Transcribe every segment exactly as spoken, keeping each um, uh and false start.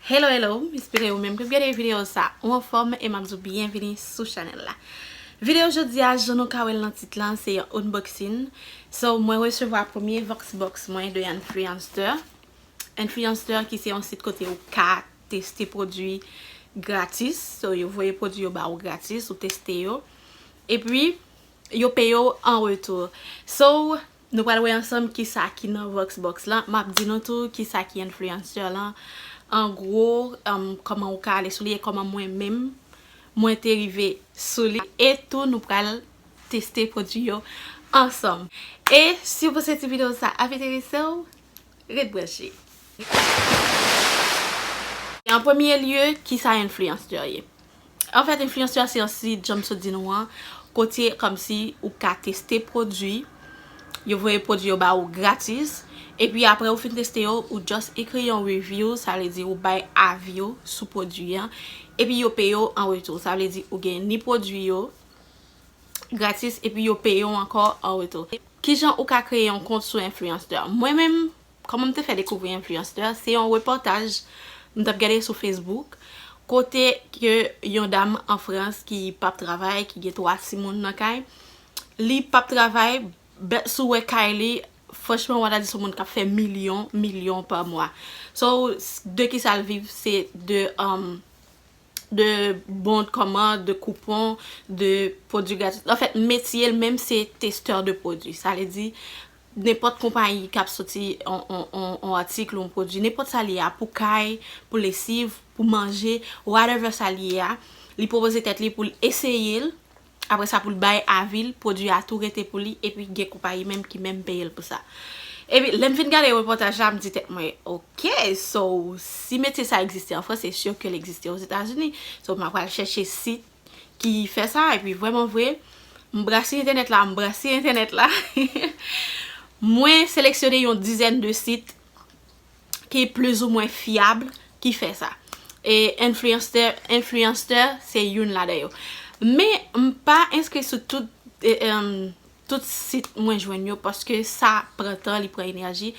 Hello, hello, m espere ou menm k ap gade videyo sa ou anfòm e m ap di w byenvini sou chanèl la. Videyo jodi a, jan nou ka wè l nan tit lan, se yon unboxing. So, mwen resevwa premye Voxbox mwen de Influenster. Influenster ki se yon sit kote ou ka teste pwodui gratis. So, yo voye pwodui yo ba ou gratis, ou teste yo. Epi, yo peye w an retou. So, nou pral wè ansanm kisa ki nan Voxbox lan. M ap di nou tou kisa ki Influenster lan. An gwo, um, kòman ou ka ale sou li e kòman mwen menm, mwen te rive sou li. E tou, nou pral teste pwodui yo ansanm. E si w panse ti videyo sa ap enterese w, ret branche. An premye lye, kisa Influenster ye? Anfèt, Influenster se yon sit, jan m sot di nou an, kote kòmsi ou ka teste pwodui, yo voye pwodui yo ba ou gratis, epi apre ou fin teste yo, ou just ekri yon review, sa vle di ou bay avi w sou pwodui an, epi yo peye w an retou. Sa vle di ou gen ni pwodui yo gratis, epi yo peye w ankò an retou. Kijan ou ka kreye yon kont sou Influenster? Mwen menm, kòman m te fè dekouvri Influenster, se yon repòtaj m t ap gade sou Facebook, kote ke yon dam an Frans ki p ap travay, ki gen twa timoun nan kay, li p ap travay, but si w wè kay li, franchman, w a ta di se yon moun k ap fè milyon, milyon pa mwa. So, s- de kisa l viv, se de, um, de bon de kòmand, de koupon, de pwodui gratis. Anfèt, metye l menm se testè de pwodui. Sa vle di, nenpòt konpayi k ap soti on, on, on, on atik ou on pwodui, nenpòt sa li ye a, pou kay, pou lesiv, pou manje, whatever sa li ye a, li pwopoze tèt li pou l eseye l, apre sa pou l bay avi l, pwodui a tou rete pou li, epi gen konpayi menm ki menm peye l pou sa. Epi, lè m fin gade repòtaj la, m di tèt mwen, ok, so, si metye sa egziste an Frans, se si ke l egziste Ozetazini. So, m ap pral chèche sit ki fè sa, epi vrèman vre, m brase entènèt la, m brase entènèt la. Mwen seleksyone yon dizèn de sit ki plizoumwen fyab ki fè sa. E Influenster, Influenster se youn ladan yo. Men m pa enskri sou tout, e, em, tout sit mwen jwenn yo, paske sa pran tan, li pran enèji.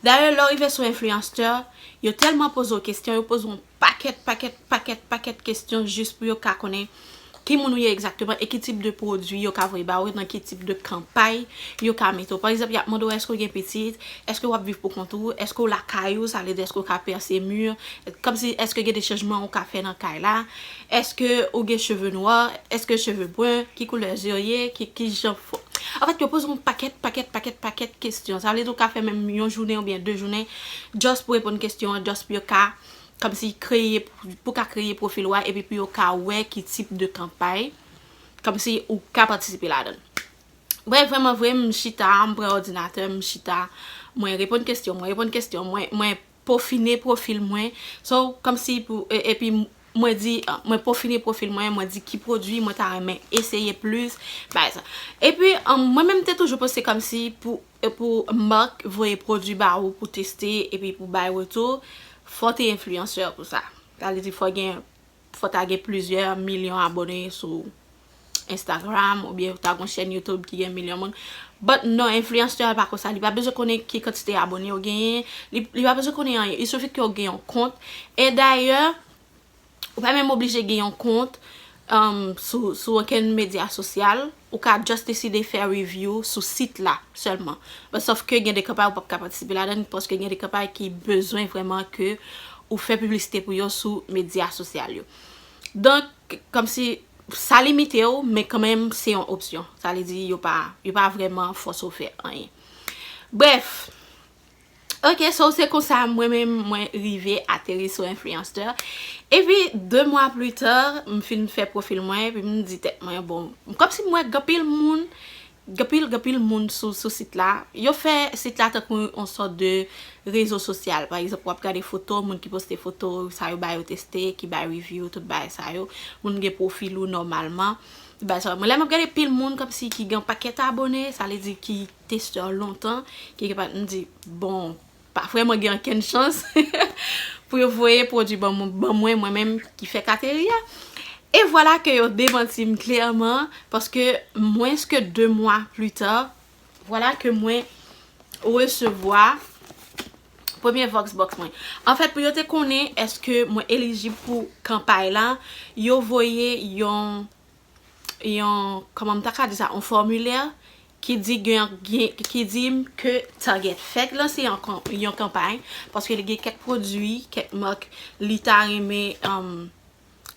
Dayè, lè w rive sou Influenster, yo tèlman poze w kesyon, yo poze w pakèt, pakèt, pakèt, pakèt kesyon jis pou yo ka konnen ki moun ou ye egzakteman e ki tip de pwodui yo ka voye ba ou, nan ki tip de kanpay yo ka mete w. Pa egzanp, y ap mande w èske w gen pitit, èske w ap viv pou kont ou, èske w lakay ou, sa vle di èske w ka pèse mi, kòmsi èske gen de chanjman ou ka fè nan kay la, èske ou gen cheve nwa, èske cheve bren, ki koulè zye w ye, ki, ki jan fò. Anfèt, yo poze w yon pakèt, pakèt, pakèt, pakèt kesyon. Sa vle di w ka fè menm yon jounen oubyen de jounen, just pou reponn kesyon an, just pou yo ka kòmsi kreye, pou ka kreye pwofil ou a, epi pou yo ka wè ki tip de kanpay, kòmsi ou ka patisipe ladan l. Brèf, vrèman vre, m chita, m pran òdinatè, m chita, mwen reponn kesyon, mwen reponn kesyon, mwen, mwen pofine pwofil mwen. So, kòmsi pou, e- epi mwen di, ah, mwen pofine pwofil mwen, mwen di ki pwodui mwen ta renmen eseye plis, bagay sa. Epi, um, mwen menm te toujou panse kòmsi pou, e pou mark voye pwodui ba ou pou teste, epi pou bay retou, fò w te enfliyansè pou sa. Sa vle di fò gen, fò ta gen plizyè milyon abone sou Instagram, oubyen ou ta gon chèn YouTube ki gen milyon moun. But non, enfliyansè pa konsa. Li pa bezwen konnen ki kantite abone ou genyen. Li, li pa bezwen konnen anyen. Il suffit ke w gen yon kont. E dayè, ou pa menm oblije gen yon kont, um, sou, sou okenn medya sosyal. Ou ka just deside fè review sou sit la sèlman. But sòf ke gen de kanpay ou p ap ka patisipe ladan l, paske gen de kanpay ki bezwen vrèman ke ou fè piblisite pou yo sou medya sosyal yo. Donk, kòmsi sa limite w, men kanmenm se yon opsyon. Sa vle di yo pa, yo pa vrèman fòse w fè anyen. Brèf, ok, so se konsa mwen menm mwen rive ateri sou Influenster. Epi, de mwa pli ta, m fin fè pwofil mwen, epi m di tèt mwen, bon, kòmsi m wè gen anpil moun, gen anpil, gen anpil moun sou, sou sit la. Yo fè sit la tankou yon sòt de rezo sosyal. Pa egzanp, w ap gade foto, moun ki poste foto, sa yo ba yo teste, ki bay review, tout bagay sa yo. Moun gen pwofil ou nòmalman. Bagay sa yo. Mwen, lè m ap gade pil moun kòmsi ki gen pakèt abone, sa vle di ki testè lontan, ki gen pa, m di, bon, pa vrèman gen okenn chans pou yo voye pwodui ban mwen, ban mwen, mwen menm ki fèk ateri a. E vwala ke yo demanti m klèman, paske mwens ke de mwa pli ta, vwala ke mwen resevwa Premye Voxbox mwen. Anfèt, pou yo te konnen èske mwen elijib pou kanpay la, yo voye yon, yon, kòman m ta ka di sa, yon fòmilè ki di gen, gen, ki di m ke Target fèk lanse yon, yon kanpay, paske li gen kèk pwodui, kèk mak, li ta renmen, um,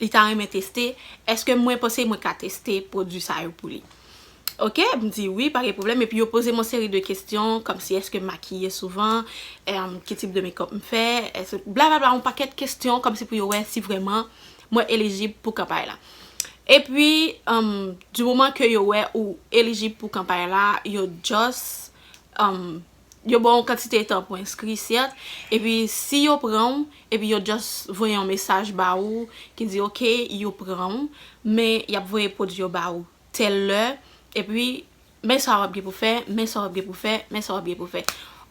li ta renmen teste, èske mwen panse mwen ka teste pwodui sa yo pou li? Ok, m di wi, pa gen pwoblèm. Epi yo poze m yon seri de kesyon, kòmsi èske m makiye souvan, em, ki tip de makeup m fè, èske, blablabla, yon pakèt kesyon, kòmsi pou yo wè si vrèman mwen elijib pou kanpay la. Epi, em, di moman ke yo wè ou elijib pou kanpay la, yo just, em, yo ba w yon kantite tan pou enskri, sèt, epi si yo pran w, epi yo just voye yon mesaj ba ou ki di, ok, yo pran w, men y ap voye pwodui yo ba ou tèl lè, epi men sa w ap gen pou fè, men sa w ap gen pou fè, men sa w ap gen pou fè.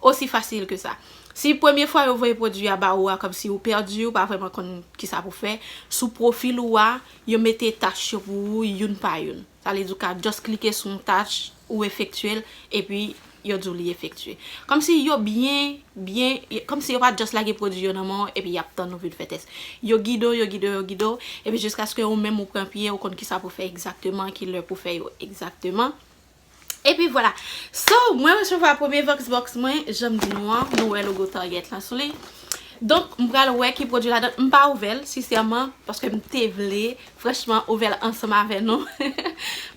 Osi fasil ke sa. Si premye fwa yo voye pwodui a ba ou a, kòmsi ou pèdi, ou pa vrèman konn kisa pou fè, sou pwofil ou a, yo mete tach yo pou ou youn pa youn. Sa vle di ou ka just klike sou yon tach, ou efektye l, epi yo di w li efektye. Kòmsi yo byen, byen, kòmsi yo pa just lage pwodui yo nan men w, epi y ap tann ou vin fè tès. Yo gide w, yo gide w, yo gide w, epi jiskaske ou menm ou pran pye, ou konn kisa pou fè egzakteman, ki lè pou fè yo egzakteman. Epi vwala. So, mwen resevwa premye Voxbox mwen, jan m di nou an, nou wè logo Target lan sou li. Donk, m pral wè ki pwodui ladan. M pa ouvè l, sensèman, paske m te vle, franchman, ouvè l ansanm avè nou.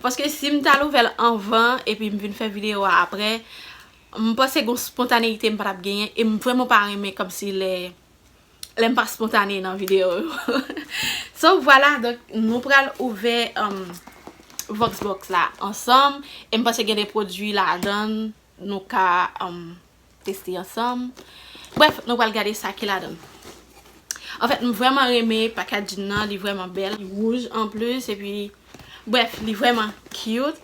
Paske si m t al ouvè l anvan, epi m vin fè videyo a aprè, m panse gon spontaneyite m pa t ap genyen, e m vrèman pa renmen kòmsi lè, lè m pa spontane nan videyo yo. So, vwala, donk, nou pral ouvè, um, Voxbox la ansanm, e m panse gen de pwodui ladan l, nou ka, um, teste ansanm. Brèf, nou pral gade sa ki ladan l. Anfèt, m vrèman renmen packaging nan, li vrèman bèl, li wouj anplis, epi, brèf, li vrèman cute.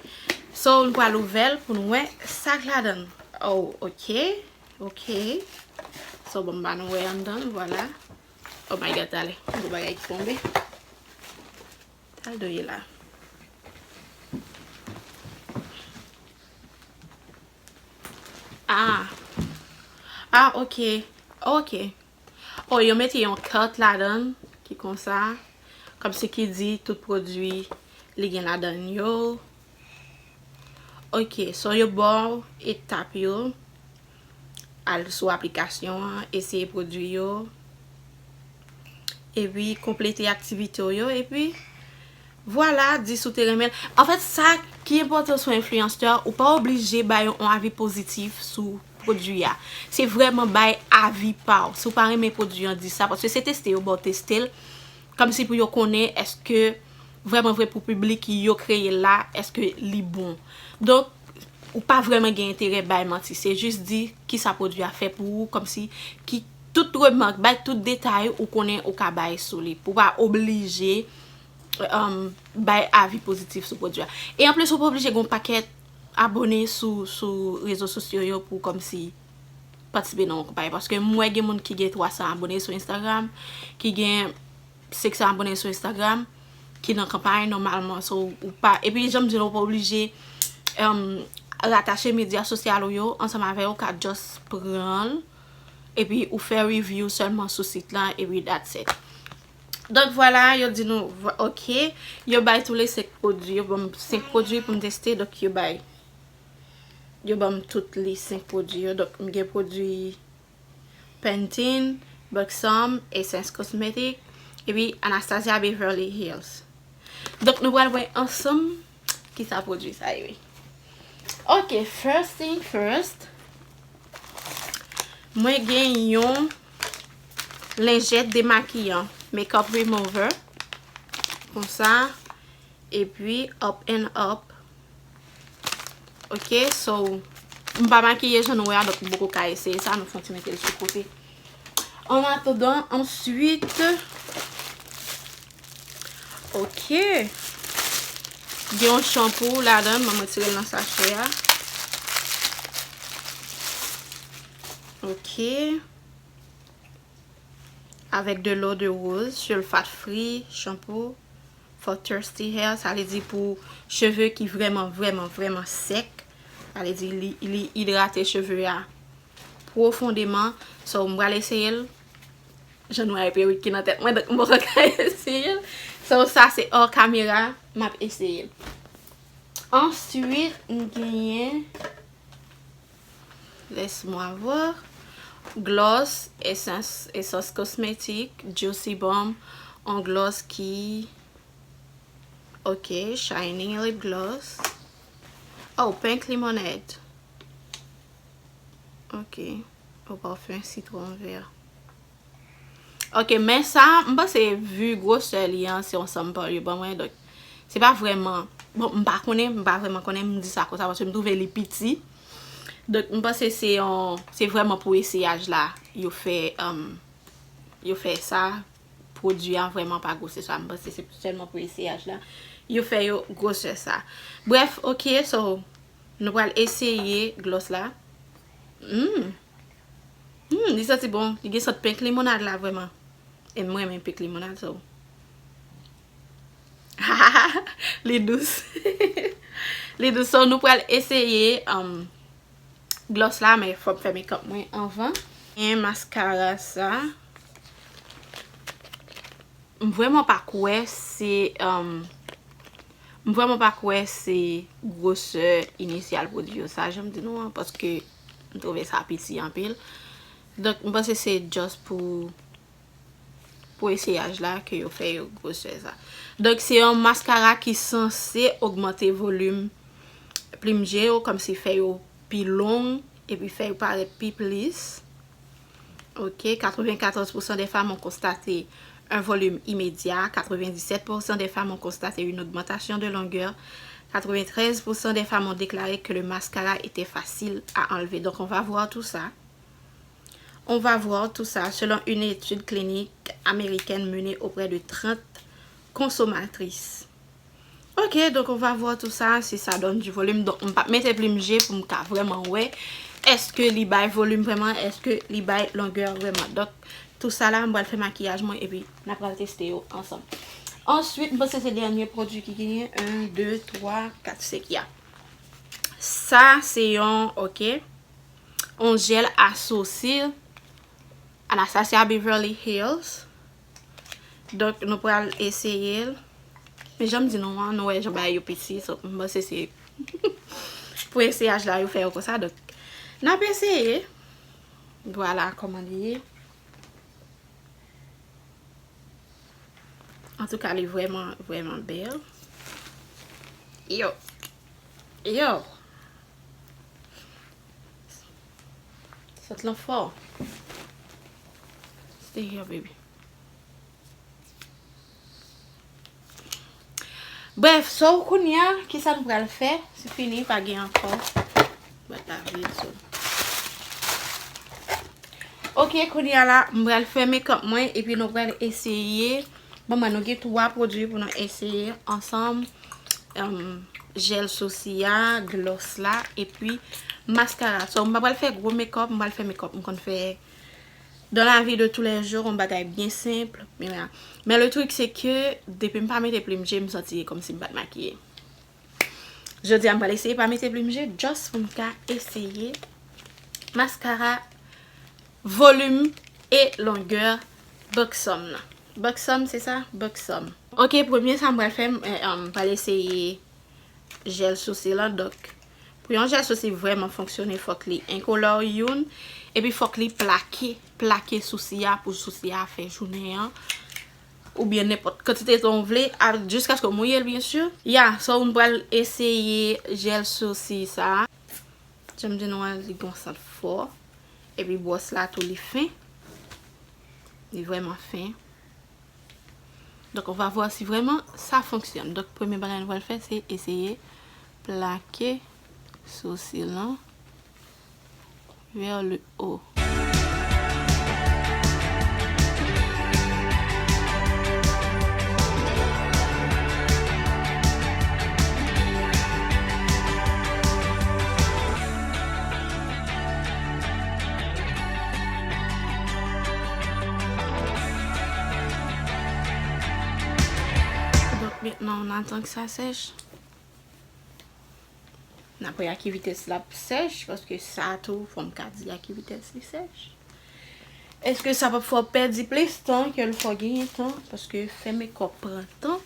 So, nou pral ouvè l pou nou wè sa k ladan l. Oh, ok, ok. So, bon, m ba nou wè anndan l, vwala. Oh my God, talè, yon bagay ki tonbe. Talè, doye la. Ah. Ah, ok. Ok. Oh, yo mete yon kat ladan l ki konsa. Kòmsi ki di tout pwodui li gen ladan l yo. Ok, so yo ba w etap yo. Al sou aplikasyon an, eseye pwodui yo. Epi konplete aktivite w yo, epi vwala, di si w te renmen l. Anfèt, sa ki enpòtan sou enfliyansè, ou pa oblije bay yon avi pozitif sou pwodui a. Se vrèman bay avi pa w. Si w pa renmen pwodui an, di sa, paske se teste yo ba w teste l, kòmsi pou yo konnen èske vrèman vre pou piblik yo kreye l la, èske li bon. Donk, ou pa vrèman gen enterè bay manti. Se jis di kisa pwodui a fè pou ou, kòmsi ki tout remak, bay tout detay ou konnen ou ka bay sou li. Pou w pa oblije, um, bay avi pozitif sou pwodui a. E anplis, ou pa oblije gen yon pakèt abone sou, sou rezo sosyo yo pou kòmsi patisipe nan yon konpayi. Paske m wè gen moun ki gen twa san abone sou Instagram, ki gen senk san abone sou Instagram, ki nan kanpay nòmalman. So, ou pa, epi jan m di nou, ou pa oblije, um, ratache medya sosyal ou yo ansanm avè yo, ou ka just pran l, epi ou fè review sèlman sou sit lan, epi that's it. Donk, vwala, yo di nou, vwa-, ok, yo bay tou le senk pwodui, yo ban m senk pwodui pou m teste, donk yo bay, yo ban m tout li senk pwodui yo. Donk, m gen pwodui Pantene, Buxom, Essence Cosmetics, epi Anastasia Beverly Hills. Donk, nou pral wè ansanm kisa pwodui sa ye. Ok, first thing first. Mwen gen yon lenjèt demakiyan, makeup remover. Konsa. Epi, up and up. Ok, so, m pa makiye jan nou wè a, donk m poko ka eseye sa, nou fon ti mete l sou kote. An atandan, answit, ok, gen yon shampoo ladan l, m retire l nan sachè a. Ok. Avec de l'eau de rose, sulfate free, shampoo for thirsty hair, sa vle di pou cheve ki vrèman, vrèman, vrèman sèk. Sa vle di li, li idrate cheve a pwofondeman. So, m pral eseye l. Jan nou wè perik ki nan tèt mwen, donk m poko ka eseye l. So, sa se hors caméra, m ap eseye l. Answit, m genyen, laisse-moi voir, gloss, Essence, Essence Cosmetics, Juicy Bomb, yon gloss ki, ok, Shining Lip Gloss. Oh, Pink Lemonade. Ok, yon parfum citron vert. Ok, men sa, m panse vi gwosè li an, se yon sample yo ban mwen, donk, se pa vrèman, bon, m pa konnen, m pa vrèman konnen, m di sa konsa, paske m twouve li piti. Donk, m panse se yon, se vrèman pou eseyaj la, yo fè, um, yo fè sa, pwodui an vrèman pa gwo, se sa, m panse se sèlman pou eseyaj la, yo fè yo gwosè sa. Brèf, ok, so, nou pral eseye gloss la. Hmm. Hmm, li santi bon. Li gen sant pink limonad la vrèman. E m renmen pink limonad, so. Li dous. Li dous, so nou pral eseye, um, gloss la, men fò m fè makeup mwen anvan. Gen maskara sa. M vrèman pa kwè se, um, m vrèman pa kwè se gwosè inisyal pwodui yo sa, jan m di nou an, paske m twouve sa piti anpil. Donk, m panse se just pou, pou eseyaj la ke yo fè yo gwosè sa. Donk, se yon maskara ki sanse ogmante volim plim je yo, kòmsi fè yo pi long, epi fè yo parèt pi plis. Ok, quatre-vingt-quatorze pour cent des femmes ont constaté un volume immédiat, quatre-vingt-dix-sept pour cent des femmes ont constaté une augmentation de longueur, quatre-vingt-treize pour cent des femmes ont déclaré que le mascara était facile à enlever. Donc, on va voir tout ça. On va voir tout ça selon une étude clinique américaine menée auprès de trente consommatrices. Ok, donk, on va voir tout ça, si ça donne du volume. Donk, m p ap mete plim je pou m ka vrèman wè èske li bay volim vrèman, èske li bay longè vrèman. Donk, tout sa la, m pral fè makiyaj mwen epi n a pral teste yo ansanm. Answit, m panse se dènye pwodui ki genyen. Un, deux, trois, quatre, cinq, ya. Sa, se yon, ok, yon jèl a sousi Anastasia Beverly Hills. Donk, nou pral eseye l. Men jan m di nou an, nou wè jan bagay yo piti, so, m panse se pou eseyaj la, yo fè yo konsa. Donk, n ap eseye. Vwala kòman li ye. Antouka, li vrèman, vrèman bèl. Yo. Yo. Sòt lan fò. Stay here, baby. Brèf, so, kounye a, kisa nou pral fè? Se fini, pa gen ankò. Bwat la vid, so. Ok, kounye a la, m pral fè makeup mwen, epi nou pral eseye. Bon, mwen, nou gen twa pwodui pou nou eseye ansanm. Em, jèl sousi a, gloss la, epi maskara. So, m pa pral fè gwo makeup, m pral fè makeup m konn fè dans la vie de tous les jours, yon bagay byen senp. Men, men le truc, se ke depi m pa mete plim je, m santi kòmsi m pa t makiye. Jodi a, m pral eseye pa mete plim je, just pou m ka eseye maskara volim e longè Buxom nan. Buxom, se sa? Buxom. Ok, premye sa m pral fè, m, eh, um, m pral eseye jèl sousi lan. Donk, pou yon jèl sousi vrèman fonksyone, fòk li enkolò youn. Epi fòk li plake, plake sousi a pou sousi a fè jounen an. Oubyen nenpòt kantite tan w vle, a, jiskaske w mouye l, byen si. Ya, so, m pral eseye jèl sousi sa. Jan m di nou an, li gon sant fò. Epi bwòs la tou, li fen. Li vrèman fen. Donk, on va voir si vraiment ça fonctionne. Donk, premye bagay nou pral fè, se eseye plake sousi lan vers le haut. Donc maintenant, on attend que ça sèche. N ap wè a ki vitès l ap sèch, paske sa tou, fò m ka di a ki vitès li sèch. Èske sa p ap fè w pèdi plis tan ke l fè w genyen tan? Paske fè mekòp pran tan.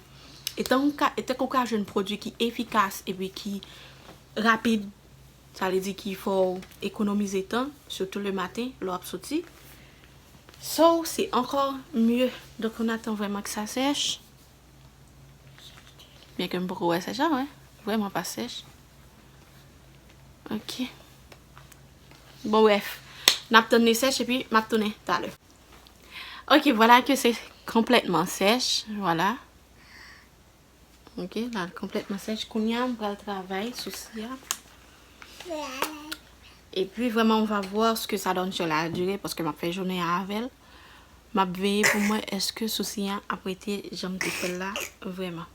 E tankou w ka, e tankou w ka jwenn pwodui ki efikas epi ki rapid, sa vle di ki fè w ekonomize tan, sitou le maten, lè w ap soti. So, se ankò mye. Donk, on atann vrèman ke sa sèch. Byen ke m poko wè sèch la, wè. Vrèman pa sèch. Ok. Bon, brèf. N ap tann li sèch epi m ap tounen talè. Ok, vwala ke se konplètman sèch. Vwala. Ok, la l konplètman sèch. Kounye a, m pral travay sou si a. Epi, vrèman, on va voir ce que ça donne sur la durée, paske m ap fè jounen an avè l. M ap veye pou m wè èske sou si a ap rete jan m te fè l la vrèman.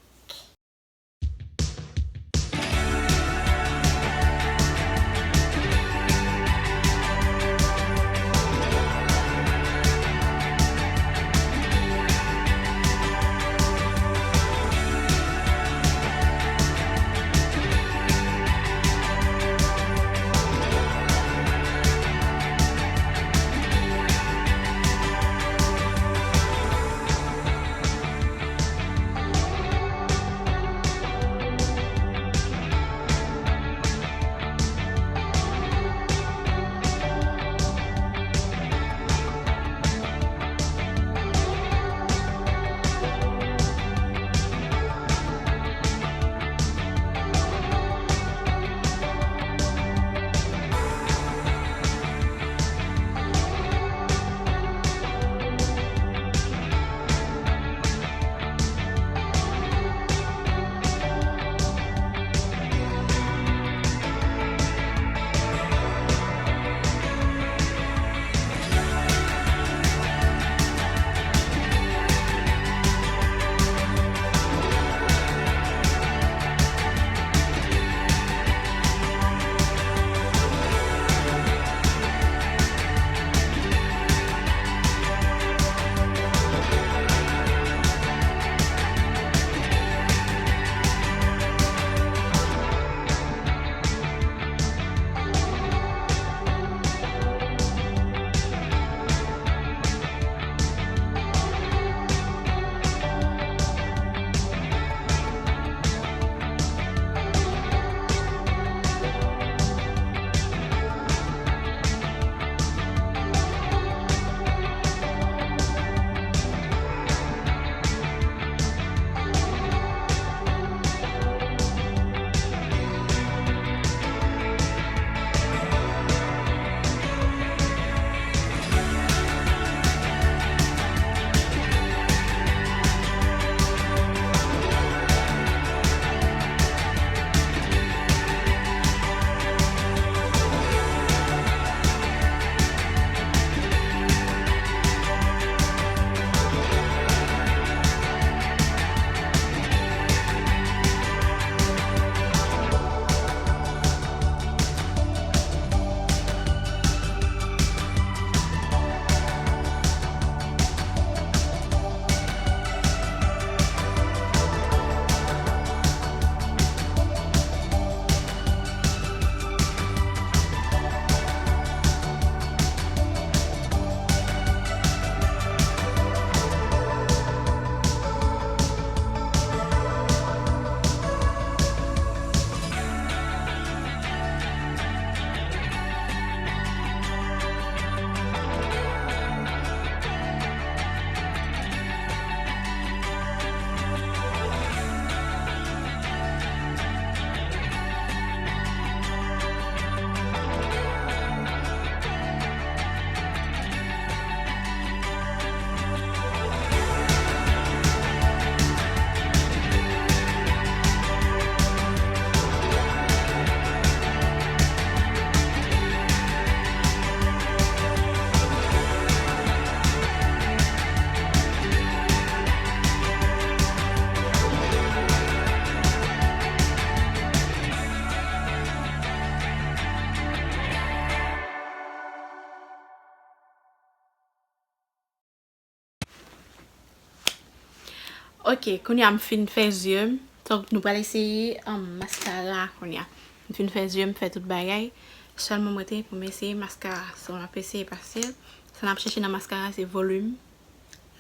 Ok, kounye a m fin fè zye m. Donk, nou pral eseye, um, maskara kounye a. M fin fè zye, m fè tout bagay. Sèlman m rete pou m eseye maskara. So, m ap eseye pase l. Sa n ap chèche nan maskara, se volim,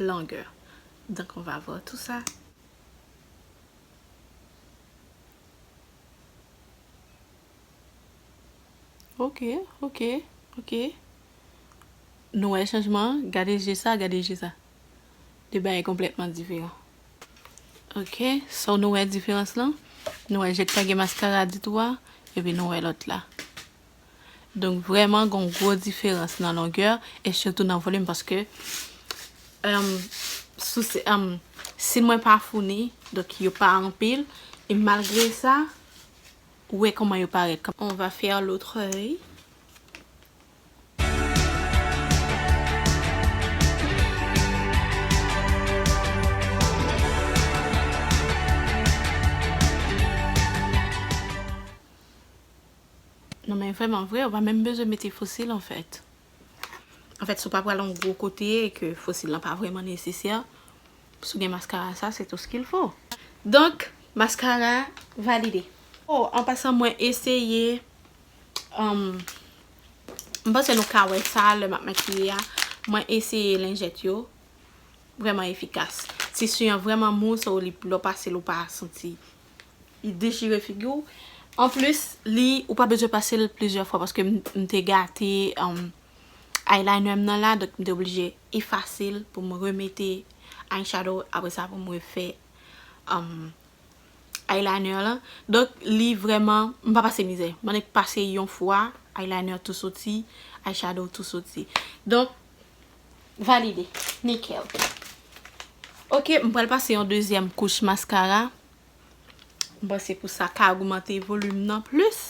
longè. Donc, on va voir tout ça. Ok, ok, ok. Nou wè chanjman an? Gade je sa, gade je sa. De bagay konplètman diferan. Ok, so nou wè diferans lan? Nou wè je k pa gen maskara ditou a, epi nou wè lòt la. Donk, vrèman, gen yon gwo diferans nan longè e sitou nan volim paske, em, sou se, em, sil mwen pa founi, donk yo pa anpil, e malgre sa, ou wè kòman yo parèt. On va faire l'autre œil. Non, men vrèman vre, ou pa menm bezwen mete fo sil, anfèt. Anfèt, si w pa pral yon gwo kote e ke fo sil lan pa vrèman nesesè, si w gen maskara sa, c'est tout ce qu'il faut. Donk, maskara valide. Oh, an pasan, mwen eseye, um, m panse nou ka wè sa lè m ap makiye a. Mwen eseye lenjèt yo. Vrèman efikas. Tisi an vrèman mou, so li, lè w pase l, ou pa santi li dechire figi w. Anplis, li, ou pa bezwen pase l plizyè fwa, paske m, m te gate, um, eyeliner m nan la, donk m te oblije efase l pou m remete eyeshadow, apre sa pou m refè, um, eyeliner lan. Donk, li vrèman, m pa pase mizè. M annik pase yon fwa, eyeliner tou soti, eyeshadow tou soti. Donk, valide. Nikel. Ok, m pral pase yon dezyèm kouch maskara. M panse pou sa ka ogmante volim nan plis.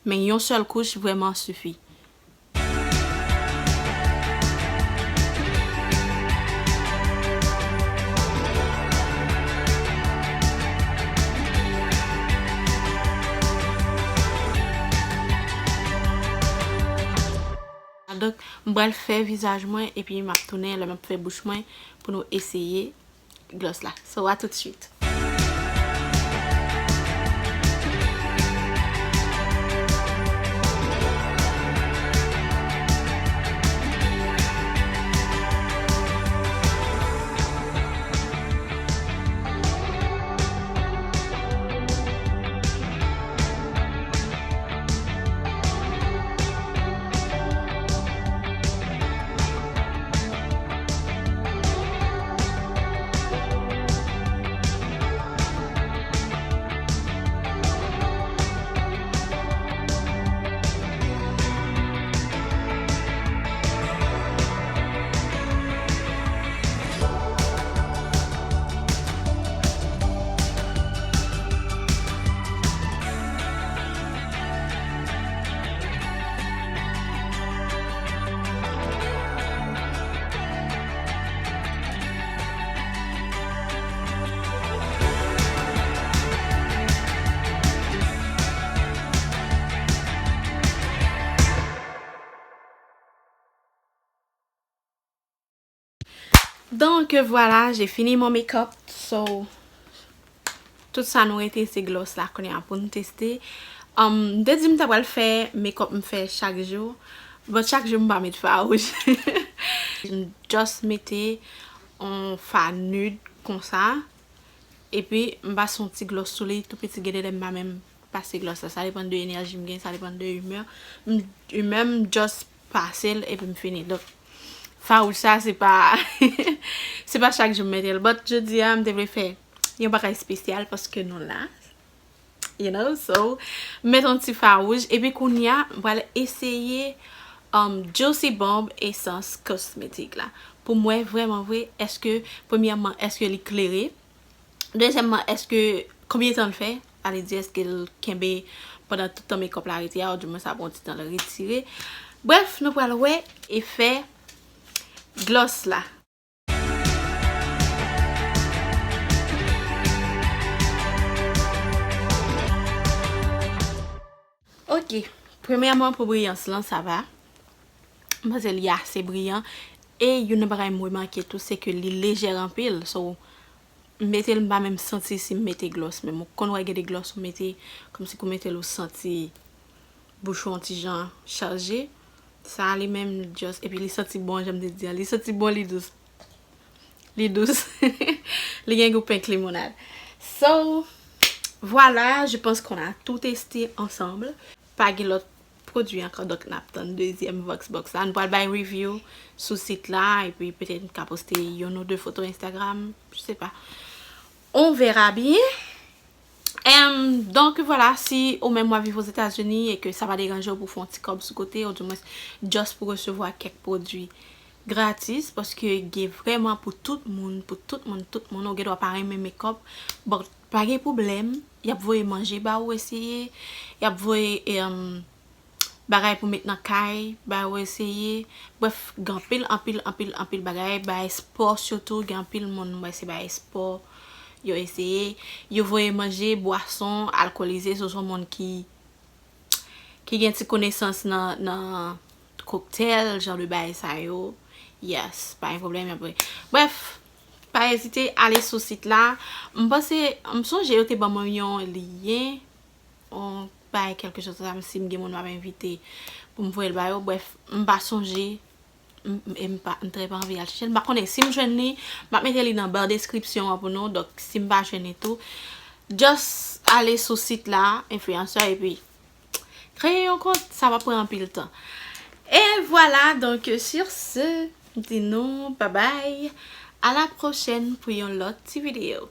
Men yon sèl kouch vrèman sifi. Donk, m pral fè vizaj mwen, epi m ap tounen lè m ap fè bouch mwen pou nou eseye gloss la. So, à tout de suite. Donc voilà, j'ai fini mon make-up. So, tout sa nou rete se gloss la kounye a pou n teste. Um, m te di m ta pral fè make-up m fè chak jou. But chak jou m pa met fawouj. M just mete yon fa nude konsa. Epi, m pase yon ti gloss sou li, tou piti, gen de lè m pa menm pase gloss la. Sa depann de enèji m gen, sa depann de imè. M, imè m just pase l epi m fini. Donk, fawouj sa, se pa, se pa chak jou m mete l. But, jodi a, m te vle fè yon bagay espesyal paske nou la. You know, so, m met yon ti fawouj. Epi kounye a, m pral eseye, um, Juicy Bomb Essence Cosmetic la. Pou m wè vrèman vre, èske, premyèman, èske li klere? Dezyèmman, èske, konbyen tan l fè? Sa vle di, èske l kenbe pandan tout tan make-up la rete a, oudimwen sa pran yon ti tan l retire? Brèf, nou pral wè efè gloss la. Ok, premyèman pou briyans lan, sa va. M panse li ase briyan. E youn nan bagay m remake tou, se ke li lejè anpil. So, M mete l, m pa menm santi si m mete glòs menm. Ou konn wè gen de glòs ou mete, kòmsi kou mete l ou santi bouch ou yon ti jan chaje. Sa li menm, li just, epi li santi bon, jan m te di a, li santi bon, li dous. Li dous. Li gen gou pink limonad. So, voilà, je pense qu'on a tout testé ensemble. Pa gen lòt pwodui ankò, donk n ap tann dezyèm Voxbox la. Nou pral bay review sou sit la, epi petèt m ka poste youn ou de foto Instagram, je sais pas. On verra bien. Em, donk, voilà, si ou menm w ap viv Ozetazini e ke sa pa deranje w pou fè yon ti kòb sou kote, ou dimwens just pou resevwa kèk pwodui gratis, paske gen vrèman pou tout moun, pou tout moun, tout moun, ou gen dwa pa renmen makeup, bon, pa gen pwoblèm, y ap voye manje ba ou eseye, y ap voye, em, bagay pou met nan kay, ba ou eseye. Brèf, gen anpil, anpil, anpil, anpil bagay. Bagay spò sitou, gen anpil moun, m wè se bagay spò yo eseye. Yo voye manje, bwason alkolize, si w se yon moun ki, ki gen ti konesans nan, nan koktèl, jan de bagay sa yo. Yes, pa gen pwoblèm, y ap voye. Brèf, pa ezite, ale sou sit la. M panse, m sonje yo te ban mwen yon lyen, yon bagay kèlke chòz konsa, si m gen moun m ap envite pou m voye l ba yo. Brèf, m pa sonje, m, m, e m pa, m trè pa anvi al chèche l. M pa konnen si m jwenn li, m ap mete li nan ba deskripsyon an pou nou. Donk, si m pa jwenn li tou, just ale sou sit la, Influenster, epi kreye yon kont, sa pa pran anpil tan. E voilà, donc sur ce, m di nou bye bye. À la prochaine pou yon lòt ti videyo.